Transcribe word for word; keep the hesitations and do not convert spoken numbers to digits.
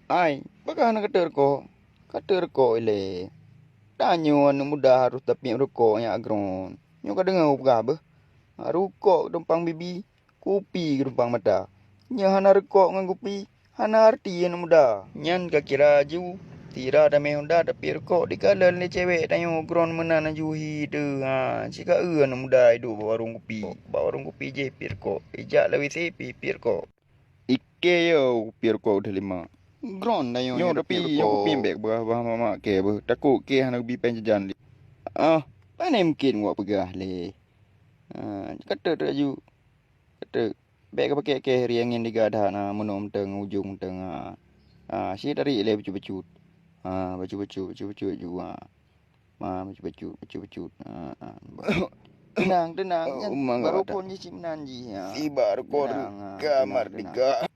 Ai, pakon hana kateuk rukok? Kateuk rukok ilée. Tanyoe aneuëk muda harôh tapiep rukok nyang agron. Nyoe ka deungoe peugah beuh. Rukok tumpang bibi, kupi geutumpang mata. Nyoe hana rukok ngon kupi, hana arti aneuëk muda. Nyan ka kira aju, sira tamé honda tapi rukok dikalon lé cewek tanyoe gron meunan aju hi teuh. Ha, cit ka eu aneuëk muda iduek bak warong kupi. Bak warong kupi jih piep rukok, ijak lam WC pih piep rukok. Ikée yo piep rukok udeh lima. Gron tanyoe nyoe tapi nyoe kupi mbek bah bah mamak kée beuh. Takot kée hana bi péng jajan lé. Ah, pane mungkin wak peugah lé. Ha, kateuk aju. Kateuk, bék ka pakèk kèe ri angén diga that na, meunoe mantong ujong mantong, ha. Ha, si tarék lé bacut-bacut. Ha, bacut-bacut, bacut-bacut ju, ha. Ma, bacut-bacut, bacut-bacut. Ha, ha. Teunang, teunang, nyan barô phon jih cit meunan jih, ha. Sibak rukok ka mardika.